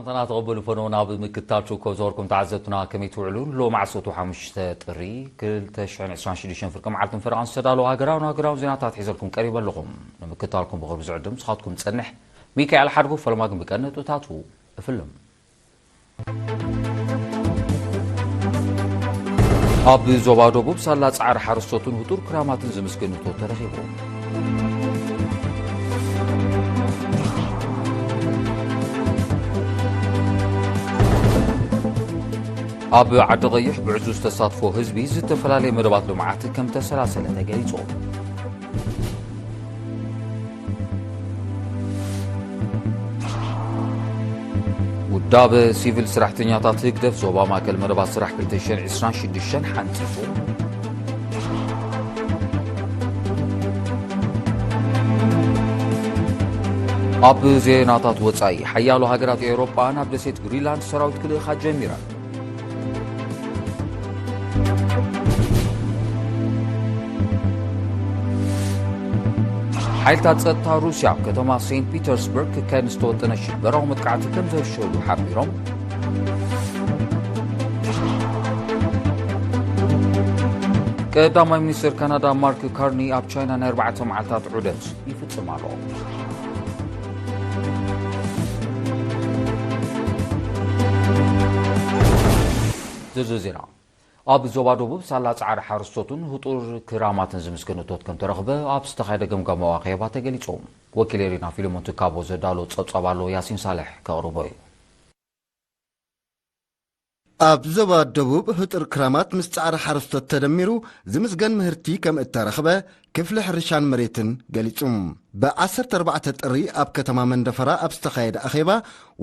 ሰላም ተቐበሉ ፈነው ናብ ምክትታል ችኮ ዘወርኩም ተዓዘብትና ከመይ ትውዕሉ? ሎማዕሰቱ ሓሙሽተ ጥሪ ክልተ ሽሕን ዕስራን ሽዱሽተን ፍርቂ መዓልትን ፈረቓን ዝተዳለዉ ሃገራውን ሃገራውን ዜናታት ሒዘልኩም ቀሪበ ኣለኹም። ንምክትታልኩም ብኽብሪ ዝዕድም ንስኻትኩም ዝጸንሕ ሚካኤል ሓድጉ። ፈለማ ግን ብቀንዲ ነጥብታቱ እፍልም። ኣብ ዞባ ደቡብ ሳላ ጻዕሪ ሓረስቶትን ህጡር ክራማትን ዝምስገን እቶት ተረኺቡ። ኣብ ዓዲ ቀይሕ ብዕዙዝ ተሳትፎ ህዝቢ ዝተፈላለየ መደባት ልምዓት ከም ተሰላሰለ ተገሊጹ። ውዳበ ሲቪል ሰራሕተኛታት ህግደፍ ዞባ ማእከል መደባት ስራሕ ክልተ ሽሕን ዕስራን ሽዱሽተን ሓንጺጹ። ኣብ ዜናታት ወጻኢ፣ ሓያሎ ሃገራት ኤውሮጳ ናብ ደሴት ግሪንላንድ ሰራዊት ክልእኻ ጀሚረን። ሓይልታት ጸጥታ ሩስያ ኣብ ከተማ ሴንት ፒተርስበርግ ክካየድ ዝተወጠነ ሽበራዊ መጥቃዕቲ ከም ዘፍሸሉ ሓቢሮም። ቀዳማይ ሚኒስትር ካናዳ ማርክ ካርኒ ኣብ ቻይና ናይ ኣርባዕተ መዓልታት ዑደት ይፍጽም ኣሎ። ዝርዝር ዜና። ኣብ ዞባ ደቡብ ሳላ ጻዕሪ ሓረስቶትን ህጡር ክራማትን ዝምስገን እቶት ከም ተረኽበ ኣብ ዝተኻየደ ገምጋማዊ ኣኼባ ተገሊጹ። ወኪል ኤሪና ፊልሞን ትካቦ ዘዳሎ ጸብጻብ ኣሎ፣ ያሲን ሳልሕ ከቕርቦ እዩ። ኣብ ዞባ ደቡብ ህጡር ክራማት ምስ ጻዕሪ ሓረስቶት ተደሚሩ ዝምስገን ምህርቲ ከም እተረኽበ ክፍሊ ሕርሻን መሬትን ገሊጹ። ብ ዓሰርተ ኣርባዕተ ጥሪ ኣብ ከተማ መንደፈራ ኣብ ዝተኻየደ ኣኼባ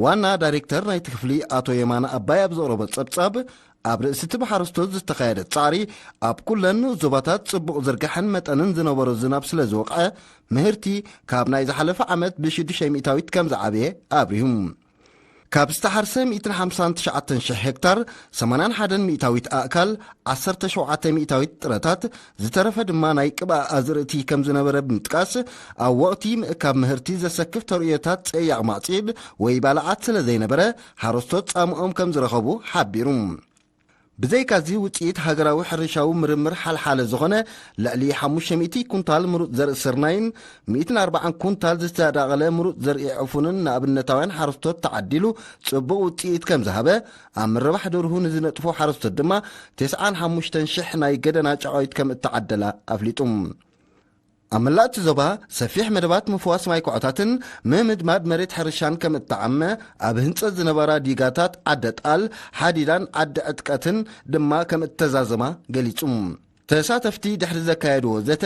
ዋና ዳይሬክተር ናይቲ ክፍሊ ኣቶ የማነ ኣባይ ኣብ ዘቕረቦ ጸብጻብ፣ ኣብ ርእሲ እቲ ብሓረስቶት ዝተኻየደ ጻዕሪ ኣብ ኩለን ንኡስ ዞባታት ጽቡቕ ዝርጋሕን መጠንን ዝነበሮ ዝናብ ስለ ዝወቕዐ ምህርቲ ካብ ናይ ዝሓለፈ ዓመት ብሽዱሽተ ሚእታዊት ከም ዝዓበየ ኣብሪሁ። ካብ ዝተሓርሰ ሚእትን ሓምሳን ትሽዓተን ሽሕ ሄክታር፣ ሰማንያን ሓደን ሚእታዊት ኣእካል፣ ዓሰርተ ሸውዓተ ሚእታዊት ጥረታት፣ ዝተረፈ ድማ ናይ ቅብኣ ኣዝርእቲ ከም ዝነበረ ብምጥቃስ፣ ኣብ ወቕቲ ምእካብ ምህርቲ ዘሰክፍ ተርእዮታት ጸያቕ ማዕጺድ ወይ ባልዓት ስለ ዘይነበረ፣ ሓረስቶት ጻምኦም ከም ዝረኸቡ ሓቢሩ። ብዘይካዚ ውጽኢት ሃገራዊ ሕርሻዊ ምርምር ሓልሓለ ዝኾነ ልዕሊ ሓሙሽተ ሚእቲ ኩንታል ምሩጽ ዘርኢ ስርናይን ሚእትን ኣርባዓን ኩንታል ዝተዳቐለ ምሩጽ ዘርኢ ዕፉንን ንኣብነታውያን ሓረስቶት ተዓዲሉ ጽቡቕ ውጽኢት ከም ዝሃበ፣ ኣብ ምርባሕ ደርሁ ንዝነጥፉ ሓረስቶት ድማ ተስዓን ሓሙሽተን ሽሕ ናይ ገደና ጨቓዊት ከም እተዓደላ ኣፍሊጡ። ኣብ መላእ እቲ ዞባ ሰፊሕ መደባት ምፍዋስ ማይ ኩዖታትን ምምድማድ መሬት ሕርሻን ከም እተዓመ፣ ኣብ ህንጸት ዝነበራ ዲጋታት ዓደ ጣል፣ ሓዲዳን ዓዲ ዕጥቀትን ድማ ከም እተዛዘማ ገሊጹ። ተሳተፍቲ ድሕሪ ዘካየድዎ ዘተ፣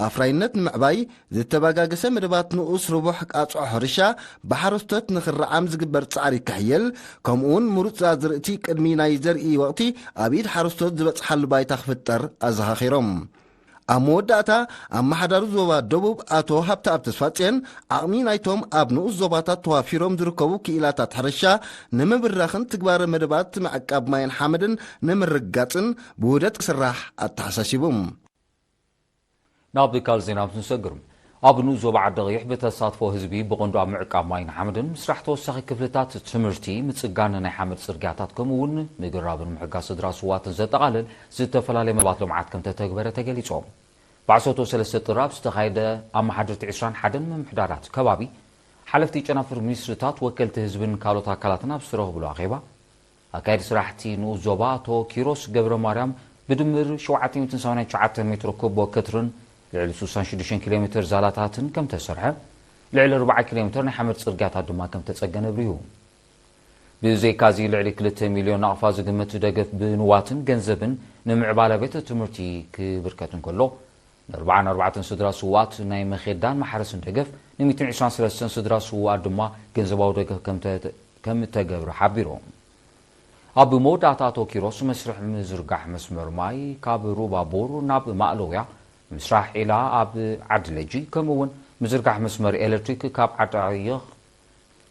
ኣፍራይነት ንምዕባይ ዝተበጋገሰ መደባት ንኡስ ርቡሕ ቃጽዖ ሕርሻ ብሓረስቶት ንኽረዓም ዝግበር ጻዕሪ ክሕየል፣ ከምኡውን ምሩጽ ኣዝርእቲ ቅድሚ ናይ ዘርኢ ወቕቲ ኣብ ኢድ ሓረስቶት ዝበጽሓሉ ባይታ ክፍጠር ኣዘኻኺሮም። ኣብ መወዳእታ፣ ኣመሓዳሪ ዞባ ደቡብ ኣቶ ሃብተኣብ ተስፋጽዮን፣ ዓቕሚ ናይቶም ኣብ ንኡስ ዞባታት ተዋፊሮም ዝርከቡ ክኢላታት ሕርሻ ንምብራኽን ትግባረ መደባት ምዕቃብ ማይን ሓመድን ንምርግጋጽን ብውህደት ክስራሕ ኣተሓሳሲቡ። ናብ ካልእ ዜና ምስ ንሰግር፣ ኣብ ንኡስ ዞባ ዓዲ ቀይሕ ብተሳትፎ ህዝቢ ብቐንዱ ኣብ ምዕቃብ ማይን ሓመድን ምስራሕ ተወሳኺ ክፍልታት ትምህርቲ፣ ምጽጋን ናይ ሓመድ ጽርግያታት ከምኡ እውን ምግራብን ምሕጋዝ ስድራ ስዋትን ዘጠቓልል ዝተፈላለየ መደባት ልምዓት ከም ተተግበረ ተገሊጹ። ብዓሰርተ ሰለስተ ጥሪ ኣብ ዝተኻየደ ኣመሓደርቲ ዕስራን ሓደን ምምሕዳራት ከባቢ፣ ሓለፍቲ ጨናፍር ሚኒስትርታት፣ ወከልቲ ህዝብን ካልኦት ኣካላትን ኣብ ዝተረኽብሉ ኣኼባ፣ ኣካየዲ ስራሕቲ ንኡስ ዞባ ኣቶ ኪሮስ ገብረ ማርያም ብድምር ሸውዓተ ሚእትን ሰማንያን ትሽዓተን ሜትሮ ኩቦ ክትርን ልዕሊ ስሳን ሽዱሽተን ኪሎ ሜትር ዛላታትን ከም ተሰርሐ፣ ልዕሊ ኣርባዓ ኪሎ ሜትር ናይ ሓመድ ጽርግያታት ድማ ከም ተጸገነ ኣብሪሁ። ብዘይካዚ ልዕሊ ክልተ ሚልዮን ናቕፋ ዝግመት ደገፍ ብንዋትን ገንዘብን ንምዕባለ ቤት ትምህርቲ ክብርከት እንከሎ፣ ንኣርባዓን ኣርባዕተን ስድራ ስውኣት ናይ መኼዳን ማሕረስን ደገፍ፣ ንሚእትን ዕስራን ሰለስተን ስድራ ስውኣት ድማ ገንዘባዊ ደገፍ ከም ተ-፣ ከም እተገብረ ሓቢሮም። ኣብ መወዳእታ ኣቶ ኪሮስ መስርሕ ምዝርጋሕ መስመር ማይ ካብ ሩባ ቦር ናብ ማእለውያ ምስራሕ ዒላ ኣብ ዓዲ ለጂ፣ ከምኡ እውን ምዝርጋሕ መስመር ኤሌክትሪክ ካብ ዓዲ ቀይሕ፣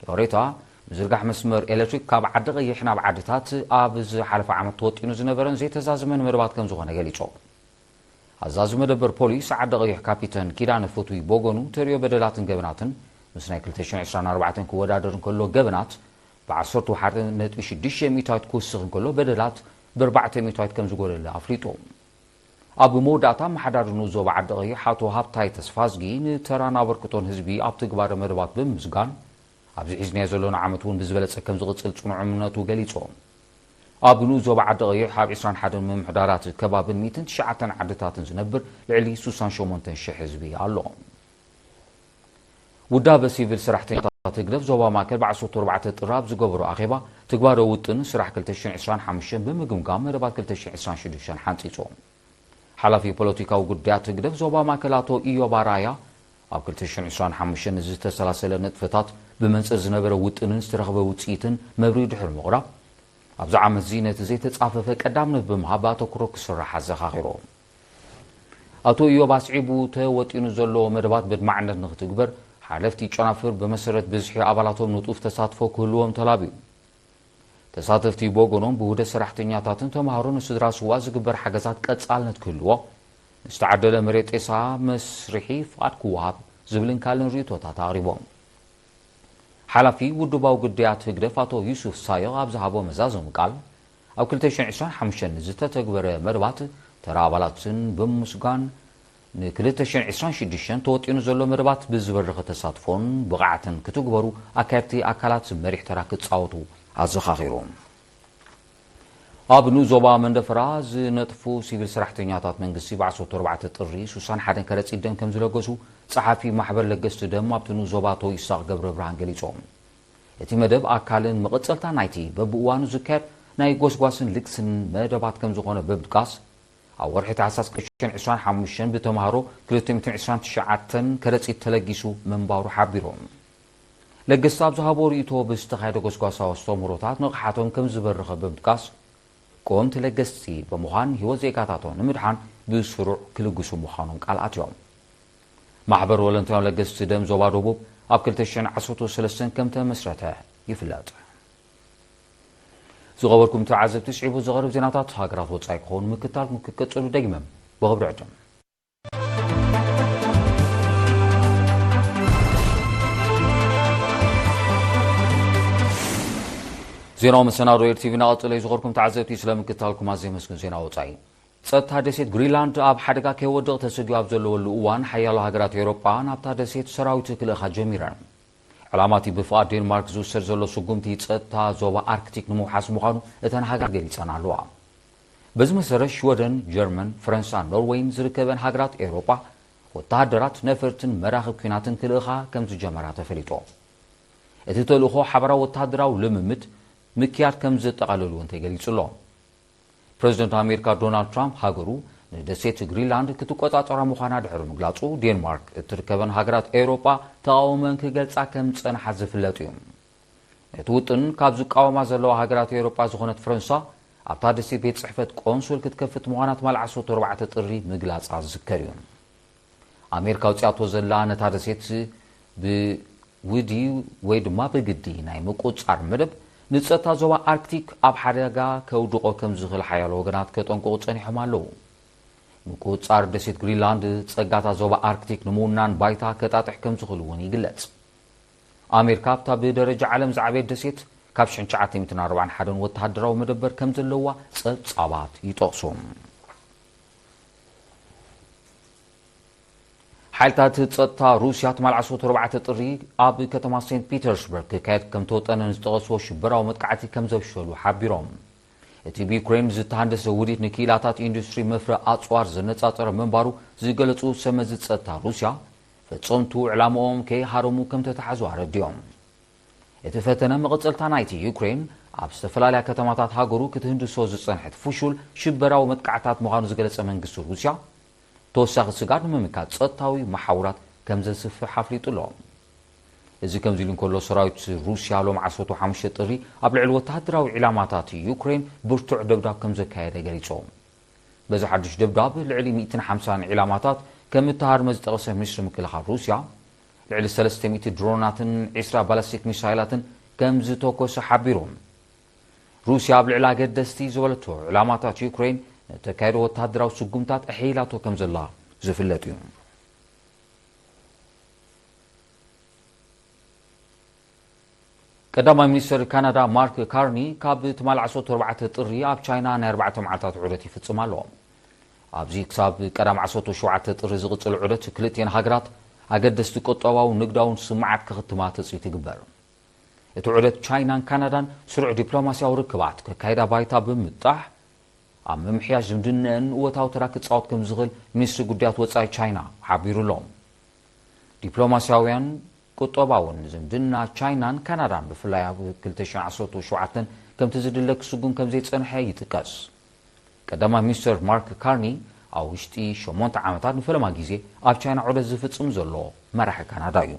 ይቕሬታ፣ ምዝርጋሕ መስመር ኤሌክትሪክ ካብ ዓዲ ቀይሕ ናብ ዓድታት ኣብ ዝሓለፈ ዓመት ተወጢኑ ዝነበረን ዘይተዛዘመን መደባት ከም ዝኾነ ገሊጹ። ኣዛዚ መደበር ፖሊስ ዓዲ ቀይሕ ካፒተን ኪዳነ ፍትዊ ቦጎኑ ተርእዮ በደላትን ገበናትን ምስ ናይ ክልተ ሽሕን ዕስራን ኣርባዕተን ክወዳደር እንከሎ፣ ገበናት ብ ዓሰርተ ሓደ ነጥቢ ሽዱሽተ ሚእታዊት ክውስኽ እንከሎ፣ በደላት ብ ኣርባዕተ ሚእታዊት ከም ዝጎደለ ኣፍሊጡ። ኣብ መወዳእታ፣ ኣመሓዳሪ ንኡስ ዞባ ዓዲ ቀይሕ ኣቶ ሃብታይ ተስፋዝጊ ንተራን ኣበርክቶን ህዝቢ ኣብ ትግባረ መደባት ብምምስጋን፣ ኣብዚ ሒዝናዮ ዘለና ዓመት እውን ብዝበለጸ ከም ዝቕጽል ጽኑዕ እምነቱ ገሊጹ። ኣብ ንኡስ ዞባ ዓዲ ቀይሕ ኣብ ዕስራን ሓደን ምምሕዳራት ከባብን ሚእትን ትሽዓተን ዓድታትን ዝነብር ልዕሊ ስሳን ሸሞንተን ሽሕ ህዝቢ ኣሎ። ውዳበ ሲቪል ሰራሕተኛታት ህግደፍ ዞባ ማእከል ብ ዓሰርተ ኣርባዕተ ጥሪ ኣብ ዝገበሮ ኣኼባ፣ ትግባረ ውጥን ስራሕ ክልተ ሽሕን ዕስራን ሓሙሽተን ብምግምጋም መደባት ክልተ ሽሕን ዕስራን ሽዱሽተን ሓንጺጹ። ሓላፊ ፖለቲካዊ ጉዳያት ህግደፍ ዞባ ማእከል ኣቶ ኢዮብ ኣርኣያ፣ ኣብ ክልተ ሽሕን ዕስራን ሓሙሽተን ዝተሰላሰለ ንጥፈታት፣ ብመንጽር ዝነበረ ውጥንን ዝተረኽበ ውጽኢትን መብርሂ ድሕሪ ምቕራብ፣ ኣብዚ ዓመት'ዚ ነቲ ዘይተጻፈፈ ቀዳምነት ብምሃብ ብኣተኩሮ ክስራሕ ኣዘኻኺሩ። ኣቶ ኢዮብ ኣስዒቡ፣ ተወጢኑ ዘሎ መደባት ብኣድማዕነት ንክትግበር፣ ሓለፍቲ ጨናፍር ብመሰረት ብዝሒ ኣባላቶም ንጡፍ ተሳትፎ ክህልዎም ተላብዩ። ተሳተፍቲ ብወገኖም፣ ብውህደት ሰራሕተኛታትን ተምሃሮን ንስድራ ስዉኣት ዝግበር ሓገዛት ቀጻልነት ክህልዎ፣ ንዝተዓደለ መሬት ጤሳ መስርሒ ፍቓድ ክወሃብ ዝብልን ካልእን ርእይቶታት ኣቕሪቦም። ሓላፊ ውድባዊ ጉዳያት ህግደፍ ኣቶ ዩሱፍ ሳይቕ ኣብ ዝሃቦ መዛዘሚ ቃል፣ ኣብ ክልተ ሽሕን ዕስራን ሓሙሽተን ንዝተተግበረ መደባት ተራ ኣባላትን ብምስጋን፣ ን ክልተ ሽሕን ዕስራን ሽዱሽተን ተወጢኑ ዘሎ መደባት ብዝበረኸ ተሳትፎን ብቕዓትን ክትግበሩ ኣካየድቲ ኣካላት መሪሕ ተራ ክጻወቱ ኣዘኻኺሩ። ኣብ ንኡስ ዞባ መንደፈራ ዝነጥፉ ሲቪል ሰራሕተኛታት መንግስቲ ብ ዓሰርተ ኣርባዕተ ጥሪ ስሳን ሓደን ከረጺት ደም ከም ዝለገሱ ጸሓፊ ማሕበር ለገስቲ ደም ኣብቲ ንኡስ ዞባ ኣቶ ይስሐቅ ገብረብርሃን ገሊጾም። እቲ መደብ ኣካልን መቐጸልታ ናይቲ በብእዋኑ ዝካየድ ናይ ጎስጓስን ልግስን መደባት ከም ዝኾነ ብምጥቃስ፣ ኣብ ወርሒ ታሕሳስ ክልተ ሽሕን ዕስራን ሓሙሽተን ብተምሃሮ ክልተ ሚእትን ዕስራን ትሽዓተን ከረጺት ተለጊሱ ምንባሩ ሓቢሮም። ለገስቲ ኣብ ዝሃቦ ርእይቶ፣ ብዝተኻየደ ጎስጓሳዊ ኣስተምህሮታት ንቕሓቶም ከም ዝበረኸ ብምጥቃስ፣ ቀወምቲ ለገስቲ ብምዃን ህይወት ዜጋታቶም ንምድሓን ብስሩዕ ክልግሱ ምዃኖም ቃል ኣትዮም። ማሕበር ወለንታውያን ለገስቲ ደም ዞባ ደቡብ ኣብ ክልተ ሽሕን ዓሰርተ ሰለስተን ከም ተመስረተ ይፍለጥ። ዝኸበርኩም ተዓዘብቲ፣ ስዒቡ ዝቐርብ ዜናታት ሃገራት ወጻኢ ክኸውን ምክታልኩም ክትቀጽሉ ደጊመ ብኽብሪ ዕድም። ዜናዊ መሰናዶ ኤር ቲቪ እናቐጸለ እዩ። ዝኸበርኩም ተዓዘብቲ፣ ስለ ምክታልኩም ኣዝየ የመስግን። ዜና ወጻኢ። ጸጥታ ደሴት ግሪንላንድ ኣብ ሓደጋ ከይወድቕ ተሰጊኡ ኣብ ዘለወሉ እዋን፣ ሓያሎ ሃገራት ኤውሮጳ ናብታ ደሴት ሰራዊት ክልእኻ ጀሚረን። ዕላማ እቲ ብፍቓድ ዴንማርክ ዝውሰድ ዘሎ ስጉምቲ፣ ጸጥታ ዞባ ኣርክቲክ ንምውሓስ ምዃኑ እተን ሃገራት ገሊጸን ኣለዋ። በዚ መሰረት፣ ሽወደን፣ ጀርመን፣ ፈረንሳን ኖርወይን ዝርከበን ሃገራት ኤውሮጳ፣ ወተሃደራት፣ ነፈርትን መራኽብ ኲናትን ክልእኻ ከም ዝጀመራ ተፈሊጡ። እቲ ተልእኾ፣ ሓባራዊ ወተሃደራዊ ልምምድ ምክያድ ከም ዘጠቓልል እውን ተገሊጹ ኣሎ። ፕረዚደንት ኣሜሪካ ዶናልድ ትራምፕ፣ ሃገሩ ንደሴት ግሪንላንድ ክትቆጻጸራ ምዃና ድሕሪ ምግላጹ፣ ዴንማርክ እትርከበን ሃገራት ኤውሮጳ ተቓውሞን ክገልጻ ከም ዝጸንሓ ዝፍለጥ እዩ። ነቲ ውጥን ካብ ዝቃወማ ዘለዋ ሃገራት ኤውሮጳ ዝኾነት ፈረንሳ፣ ኣብታ ደሴት ቤት ጽሕፈት ቆንሱል ክትከፍት ምዃና ትማሊ ዓሰርተ ኣርባዕተ ጥሪ ምግላጻ ዝዝከር እዩ። ኣሜሪካ ኣውጺኣቶ ዘላ ነታ ደሴት ብውዲ ወይ ድማ ብግዲ ናይ ምቁጽጻር መደብ፣ ንጸጥታ ዞባ ኣርክቲክ ኣብ ሓደጋ ከውድቖ ከም ዝኽእል ሓያሎ ወገናት ከጠንቅቑ ጸኒሖም ኣለዉ። ምቁጽጻር ደሴት ግሪንላንድ ጸጋታት ዞባ ኣርክቲክ ንምውናን ባይታ ከጣጥሕ ከም ዝኽእል እውን ይግለጽ። ኣሜሪካ ኣብታ ብደረጃ ዓለም ዝዓበየት ደሴት፣ ካብ ሽሕን ትሽዓተ ሚእትን ኣርባዓን ሓደን ወተሃደራዊ መደበር ከም ዘለዋ ጸብጻባት ይጠቕሱ። ሓይልታት ጸጥታ ሩስያ ትማል ዓሰርተ ኣርባዕተ ጥሪ ኣብ ከተማ ሴንት ፒተርስበርግ ክካየድ ከም ተወጠነ ንዝጠቐስዎ ሽበራዊ መጥቃዕቲ ከም ዘፍሸሉ ሓቢሮም። እቲ ብዩክሬን ዝተሃንደሰ ውዲት ንክኢላታት ኢንዱስትሪ መፍረ ኣጽዋር ዘነጻጸረ ምንባሩ ዝገለጹ ሰመዚ ጸጥታ ሩስያ፣ ፈጸምቱ ዕላምኦም ከይሃረሙ ከም ተታሕዙ ኣረዲኦም። እቲ ፈተነ መቐጸልታ ናይቲ ዩክሬን ኣብ ዝተፈላለያ ከተማታት ሃገሩ ክትህንድሶ ዝጸንሐት ፍሹል ሽበራዊ መጥቃዕታት ምዃኑ ዝገለጸ መንግስቲ ሩስያ፣ ተወሳኺ ስግኣት ንምምካት ጸጥታዊ መሓውራት ከም ዘስፍሕ ኣፍሊጡ ኣሎ። እዚ ከምዚ ኢሉ እንከሎ፣ ሰራዊት ሩስያ ሎም ዓሰርተ ሓሙሽተ ጥሪ ኣብ ልዕሊ ወተሃደራዊ ዒላማታት ዩክሬን ብርቱዕ ደብዳብ ከም ዘካየደ ገሊጹ። በዚ ሓድሽ ደብዳብ፣ ልዕሊ ሚእትን ሓምሳን ዒላማታት ከም እተሃርመ ዝጠቐሰ ሚኒስትሪ ምክልኻል ሩስያ፣ ልዕሊ ሰለስተ ሚእቲ ድሮናትን ዕስራ ባላስቲክ ሚሳይላትን ከም ዝተኮሰ ሓቢሩ። ሩስያ ኣብ ልዕሊ ኣገደስቲ ዝበለቶ ዕላማታት ዩክሬን ንተካየዶ ወተሃደራዊ ስጉምታት ኣሕይላቶ ከም ዘላ ዝፍለጥ እዩ። ቀዳማይ ሚኒስትር ካናዳ ማርክ ካርኒ ካብ ትማሊ ዓሰርተ ኣርባዕተ ጥሪ ኣብ ቻይና ናይ ኣርባዕተ መዓልታት ዑደት ይፍጽም ኣሎ። ኣብዚ ክሳብ ቀዳም ዓሰርተ ሸውዓተ ጥሪ ዝቕጽል ዑደት ክልቲኤን ሃገራት ኣገደስቲ ቁጠባውን ንግዳውን ስምዓት ክኽትማ ትጽቢት ይግበር። እቲ ዑደት ቻይናን ካናዳን ስሩዕ ዲፕሎማስያዊ ርክባት ከካይዳ ባይታ ብምጣሕ ኣብ ምምሕያሽ ዝምድነአን እወታዊ ተራ ክጻወት ከም ዝኽእል ሚኒስትሪ ጉዳያት ወጻኢ ቻይና ሓቢሩ ኣሎ። ዲፕሎማስያውያን ቁጠባውን ዝምድና ቻይናን ካናዳን ብፍላይ ኣብ ክልተ ሽሕን ዓሰርተ ሸውዓተን ከምቲ ዝድለ ክስጉም ከም ዘይጸንሐ ይጥቀስ። ቀዳማይ ሚኒስትር ማርክ ካርኒ ኣብ ውሽጢ ሸሞንተ ዓመታት ንፈለማ ግዜ ኣብ ቻይና ዑደት ዝፍጽም ዘሎ መራሒ ካናዳ እዩ።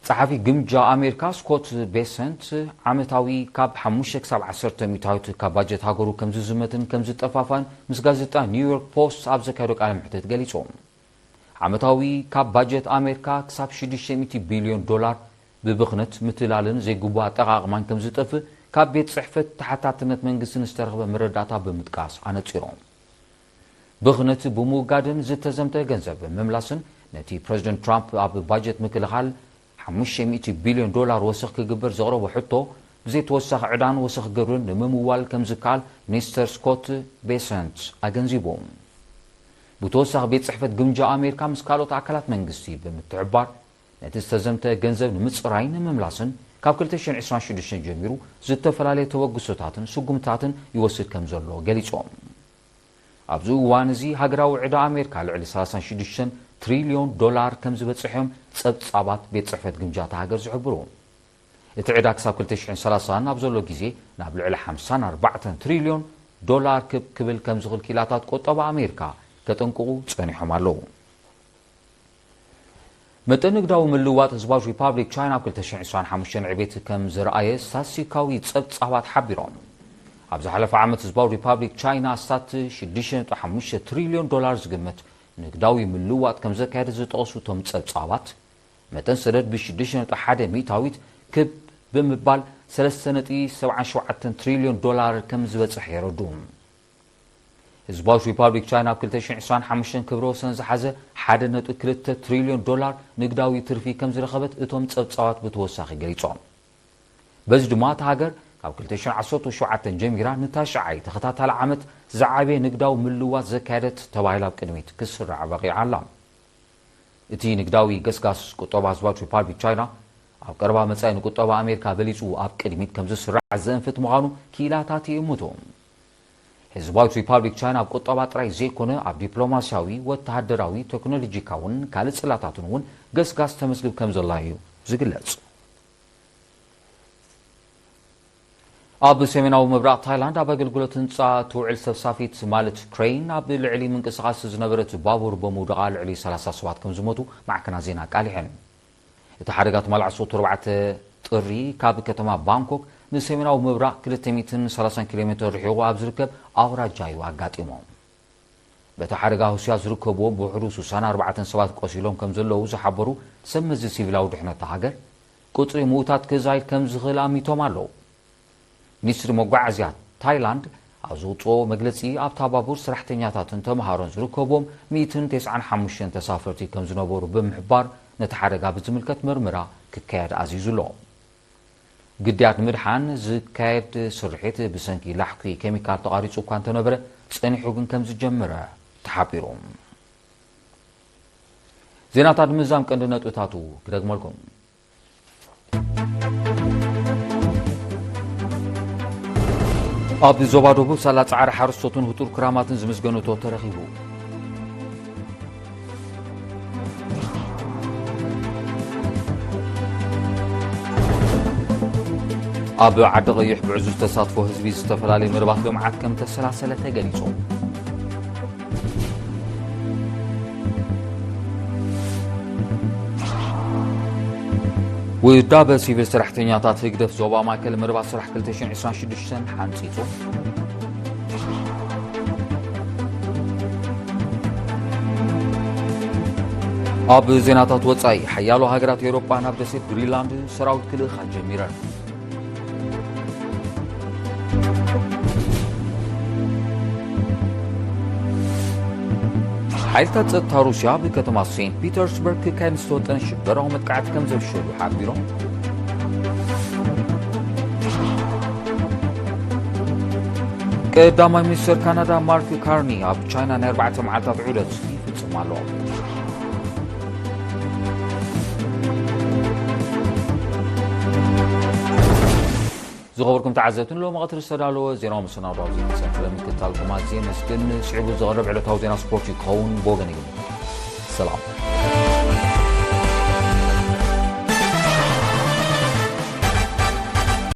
ጸሓፊ ግምጃ ኣሜሪካ ስኮት ቤሰንት ዓመታዊ ካብ ሓሙሽተ ክሳብ ዓሰርተ ሚእታዊት ካብ ባጀት ሃገሩ ከም ዝዝመትን ከም ዝጠፋፋን ምስ ጋዜጣ ኒውዮርክ ፖስት ኣብ ዘካየዶ ቃለ መሕትት ገሊጹ። ዓመታዊ ካብ ባጀት ኣሜሪካ ክሳብ ሽዱሽተ ሚእቲ ቢልዮን ዶላር ብብኽነት ምትላልን ዘይግቡእ ኣጠቓቕማን ከም ዝጠፍእ ካብ ቤት ጽሕፈት ተሓታትነት መንግስቲ ዝተረኽበ መረዳእታ ብምጥቃስ ኣነጺሮም። ብኽነት ብምውጋድን ዝተዘምተ ገንዘብ ምምላስን ነቲ ፕረዚደንት ትራምፕ ኣብ ባጀት ምክልኻል ሓሙሽተ ሚእቲ ቢልዮን ዶላር ወሰኽ ክግበር ዘቕረቦ ሕቶ ብዘይተወሳኺ ዕዳን ወሰኽ ግብርን ንምምዋል ከም ዝከኣል ሚኒስተር ስኮት ቤሰንት ኣገንዚቡ። ብተወሳኺ ቤት ጽሕፈት ግምጃ ኣሜሪካ ምስ ካልኦት ኣካላት መንግስቲ ብምትሕብባር ነቲ ዝተዘምተ ገንዘብ ንምጽራይን ንምምላስን ካብ ክልተ ሽሕን ዕስራን ሽዱሽተን ጀሚሩ ዝተፈላለየ ተበግሶታትን ስጉምታትን ይወስድ ከም ዘሎ ገሊጾም። ኣብዚ እዋን እዚ ሃገራዊ ዕዳ ኣሜሪካ ልዕሊ ሰላሳን ሽዱሽተን ትሪልዮን ዶላር ከም ዝበጽሕ እዮም ጸብጻባት ቤት ጽሕፈት ግምጃ እታ ሃገር ዝሕብሩ። እቲ ዕዳ ክሳብ ክልተ ሽሕን ሰላሳን ኣብ ዘሎ ግዜ ናብ ልዕሊ ሓምሳን ኣርባዕተን ትሪልዮን ዶላር ክብ ክብል ከም ዝኽእል ኪላታት ቁጠባ ኣሜሪካ ከጠንቅቑ ጸኒሖም ኣለዉ። መጠን ንግዳዊ ምልውዋጥ ህዝባዊት ሪፓብሊክ ቻይና ኣብ ክልተ ሽሕን ዕስራን ሓሙሽተን ዕቤት ከም ዝረኣየ ስታትስቲካዊ ጸብጻባት ሓቢሮም። ኣብ ዝሓለፈ ዓመት ህዝባዊት ሪፓብሊክ ቻይና ኣስታት ሽዱሽተ ነጥቢ ሓሙሽተ ትሪልዮን ዶላር ዝግመት ንግዳዊ ምልውዋጥ ከም ዘካየደ ዝጠቐሱ እቶም ጸብጻባት፣ መጠን ሰደድ ብ ሽዱሽተ ነጥቢ ሓደ ሚእታዊት ክብ ብምባል ሰለስተ ነጥቢ ሰብዓን ሸውዓተን ትሪልዮን ዶላር ከም ዝበጽሐ የረዱ። ህዝባዊት ሪፓብሊክ ቻይና ኣብ ክልተ ሽሕን ዕስራን ሓሙሽተን ክብረ ወሰን ዝሓዘ ሓደ ነጥቢ ክልተ ትሪልዮን ዶላር ንግዳዊ ትርፊ ከም ዝረኸበት እቶም ጸብጻባት ብተወሳኺ ገሊጾም። በዚ ድማ እታ ሃገር ካብ ክልተ ሽሕን ዓሰርተ ሸውዓተን ጀሚራ ንታሽዓይ ተኸታታሊ ዓመት ዝዓበየ ንግዳዊ ምልዋጥ ዘካየደት ተባሂላ ኣብ ቅድሚት ክስራዕ በቒዓ ኣላ። እቲ ንግዳዊ ገስጋስ ቁጠባ ህዝባዊት ሪፓብሊክ ቻይና ኣብ ቀረባ መጻኢ ንቁጠባ ኣሜሪካ በሊጹ ኣብ ቅድሚት ከም ዝስራዕ ዘእንፍት ምዃኑ ክኢላታት ይእምቱ። ህዝባዊት ሪፓብሊክ ቻይና ኣብ ቁጠባ ጥራይ ዘይኮነ ኣብ ዲፕሎማስያዊ፣ ወተሃደራዊ፣ ቴክኖሎጂካውን ካልእ ጽላታትን እውን ገስጋስ ተመዝግብ ከም ዘላ እዩ ዝግለጽ። ኣብ ሰሜናዊ ምብራቕ ታይላንድ ኣብ ኣገልግሎት ህንጻ ትውዕል ሰፍሳፊት ማለት ክሬን ኣብ ልዕሊ ምንቅስቓስ ዝነበረት ባቡር ብምውደቓ ልዕሊ ሰላሳ ሰባት ከም ዝሞቱ ማዕከናት ዜና ኣቃሊሐን። እቲ ሓደጋ ትማሊ ዓሰርተ ኣርባዕተ ጥሪ ካብ ከተማ ባንኮክ ንሰሜናዊ ምብራቕ ክልተ ሚእትን ሰላሳን ኪሎ ሜትር ርሒቑ ኣብ ዝርከብ ኣውራጃ እዩ ኣጋጢሙ። በቲ ሓደጋ ህሱያት ዝርከብዎም ብውሕዱ ስሳን ኣርባዕተን ሰባት ቆሲሎም ከም ዘለዉ ዝሓበሩ ሰብ መዚ ሲቪላዊ ድሕነት እታ ሃገር፣ ቁጽሪ ምዉታት ክዛይድ ከም ዝኽእል ኣሚቶም ኣለዉ። ሚኒስትሪ መጓዓዝያ ታይላንድ ኣብ ዘውጽኦ መግለጺ፣ ኣብታ ባቡር ሰራሕተኛታትን ተምሃሮን ዝርከብዎም ሚእትን ተስዓን ሓሙሽተን ተሳፈርቲ ከም ዝነበሩ ብምሕባር፣ ነቲ ሓደጋ ብዝምልከት መርመራ ክካየድ ኣዚዙ ኣሎ። ግዳያት ንምድሓን ዝካየድ ስርሒት ብሰንኪ ላሕኲ ኬሚካል ተቋሪጹ እኳ እንተነበረ፣ ጸኒሑ ግን ከም ዝጀመረ ተሓቢሩ። ዜናታት ምዛም ቀንዲ ነጥብታቱ ክደግመልኩም። ኣብ ዞባ ደቡብ ሳላ ጻዕሪ ሓረስቶትን ህጡር ክራማትን ዝምዝገነቶ ተረኺቡ። ኣብ ዓዲ ቀይሕ ብዕዙዝ ተሳትፎ ህዝቢ ዝተፈላለየ መደባት ልምዓት ከም ተሰላሰለ ተገሊጹ። ውዳበ ሲቪል ሰራሕተኛታት ህግደፍ ዞባ ማእከል መደባት ስራሕ ክልተ ሽሕን ዕስራን ሽዱሽተን ሓንጺጹ። ኣብ ዜናታት ወጻኢ፣ ሓያሎ ሃገራት ኤውሮጳ ናብ ደሴት ግሪንላንድ ሰራዊት ክልእኻ ጀሚረን። ሓይልታት ጸጥታ ሩስያ ብከተማ ሴንት ፒተርስበርግ ክካየድ ዝተወጠነ ሽበራዊ መጥቃዕቲ ከም ዘፍሸሉ ሓቢሮም። ቀዳማይ ሚኒስተር ካናዳ ማርክ ካርኒ ኣብ ቻይና ናይ ኣርባዕተ መዓልታት ዑደት ይፍጽም ኣሎ። ዝኸበርኩም ተዓዘብቲ፣ ንሎሚ ቀትሪ ዝተዳለወ ዜናዊ መሰናዶ ኣብዚ ተሰንፈለ ምክትታልኩም ኣዝየ መስግን። ስዒቡ ዝቐርብ ዕለታዊ ዜና ስፖርት ይኸውን። ብወገን ይግን ሰላም።